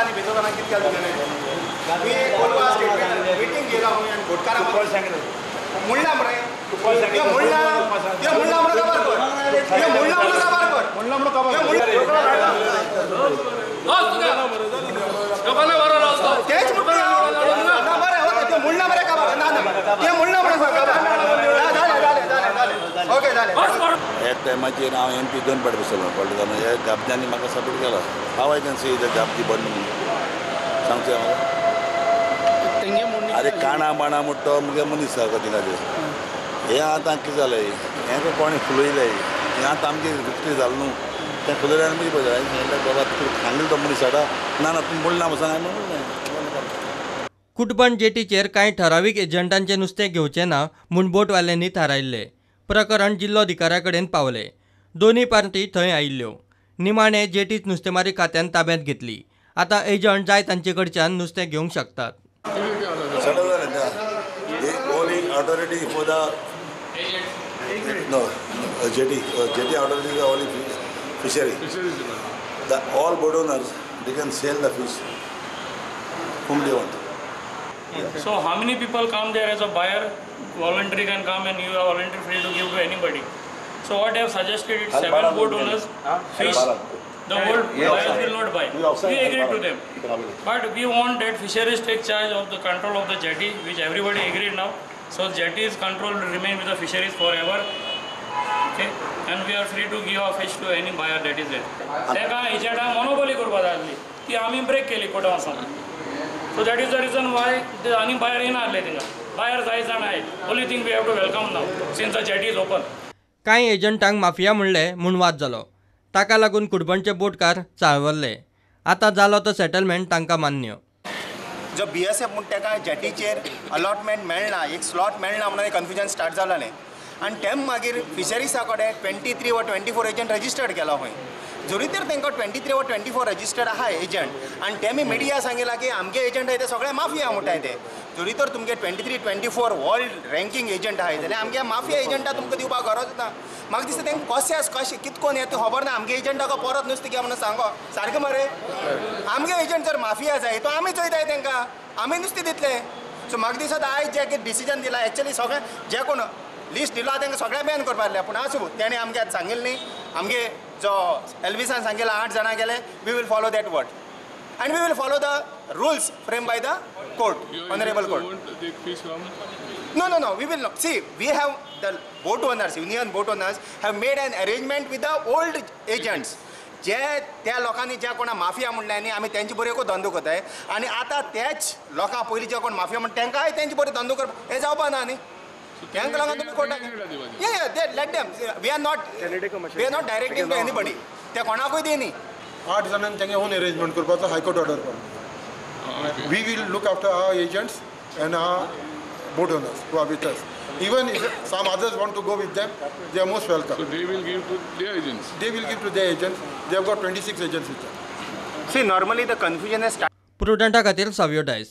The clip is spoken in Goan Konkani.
आनी भितर जाणां कितें केलें तुगेलें मी कोलवा स्टेटमेंट मिटींग घेयला आनी बोटकारां म्हणला मरे म्हणला म्हणला म्हणून काबार कर म्हणला म्हणून काबार कर म्हणला म्हणून काबार तेच ना बरें ओके ते म्हणला मरे काबार ना ना ते म्हणला म्हणून काबार जालें जालें जालें जालें ओके जालें. ह्या टायमाचेर हांव एम पी दोन पाट बसलो पडलो ह्या गाबज्यांनी म्हाका सपोर्ट केला. हांव I can see the गाबजी बंद म्हणून सांगचें म्हाका. अरे काणा बाणा म्हणटा तो मुगे मनीस सारको थिंगाचेर. हें आतां कितें जालें हें कोणें फुलयलें हें आतां आमचें विक्री जालें न्हू तें फुलयलें आनी मागीर पळय सांगलें बाबा तुका सांगलें तो मनीस हाडा ना ना तुमी म्हणलें ना सांग हांवें म्हणलें. कुटबण जेटीचेर कांय ठरावीक एजंटांचें नुस्तें घेवचें ना म्हूण बोटवाल्यांनी थारायिल्लें. प्रकरण जिल्लोधिकाऱ्या कडेन पावलें. दोनूय पार्टी थंय आयिल्ल्यो. निमाणें जेटीच नुस्तेमारी खात्यान ताब्यांत घेतली. आतां एजंट जाय तांचे कडच्यान नुस्तें घेवंक शकतात. Authority for the no jetty jetty authority is only fishery. The all boat owners they can sell the fish whom they want. Yeah. So how many people come there as a buyer? Voluntary can come and you are voluntary free to give to anybody. So what I have suggested is 7 boat owners fish. The old buyers will not buy. We agree to them. But we want that fisheries take charge of the control of the jetty, which everybody agreed now. So jetty's control will remain with the fisheries forever. Okay, and we are free to give our fish to any buyer that is there. तेका एजंटा मोनोपोली करपा जाय आसली ती आमी ब्रेक केली कोर्टा वचून. So that is the reason why ते आनी बायर येना आसले थिंगा. बायर जाय जाण आहाय. Only thing we have to welcome now since the jetty is open. कांय एजंटांक माफिया म्हणले म्हूण वाद जालो. ताका लागून कुडबणचे बोटकार चाळवल्ले. आतां जालो तो सेटलमेंट तांकां मान्य. जो बी एस एफ म्हूण ताका जेटीचेर अलॉटमेंट मेळना, एक स्लॉट मेळना म्हणून कन्फ्युजन स्टार्ट जालें आनी तेम मागीर फिशरीजा कडेन 23 वा 24 एजंट रजिस्टर्ड केला खंय. जरी तर तांकां 23 वा 24 रजिस्टर्ड आहा एजंट आनी तेमी मिडिया सांगिला की आमगे एजंट आहाय ते सगळे माफिया म्हणटाय ते. जरी तर तुमगे 23 24 वर्ल्ड रँकींग एजंट आहाय जाल्यार आमगे माफिया एजंटा तुमकां दिवपाक गरज ना. म्हाका दिसता तांकां कशें कशें कितकोन हें तें खबर ना. आमगे एजंटाक परत नुस्तें घे म्हणून सांगो सारकें मरे. आमगे एजंट जर माफिया जाय तो आमी चोयताय तांकां आमी नुस्तें दितले. सो म्हाका दिसता आयज जें कितें डिसिजन दिलां एक्चुअली सगळें जे कोण लिस्ट दिला तांकां सगळें बॅन करपाक जाय. पूण आसूं तेणें आमगे आतां सांगिल्लें न्ही आमगे जो एल्विसान सांगिल्लें 8 जाणां गेले we will follow that word and we will follow the rules frame by the court, honourable court. No, no, no, we will not. See, we have the boat owners, union boat owners have made an arrangement with the old agents. जे त्या लोकांनी ज्या कोणा माफिया म्हणलें न्ही आमी तेंचे बरोबर धंदो करताय आनी आतां तेच लोकां पयलीं जे कोण माफिया म्हणटा तांकांय तेंचे बरोबर धंदो करप हें जावपा ना न्ही. तांकां लागून तुमी कोर्टाक let them. We are not directing to anybody. ते कोणाकूय दी न्ही. 8 जाणांनी तांगे ओन अरेंजमेंट करपाचो हायकोर्ट ऑर्डर पडलो. We will look after our agents and our boat owners who are with us. Even if some others want to go with them, they are most welcome. So they will give to their agents? They will give to their agents. They have got 26 agents with them. See, normally the confusion has started. Prudenta खातीर सावियो डायस.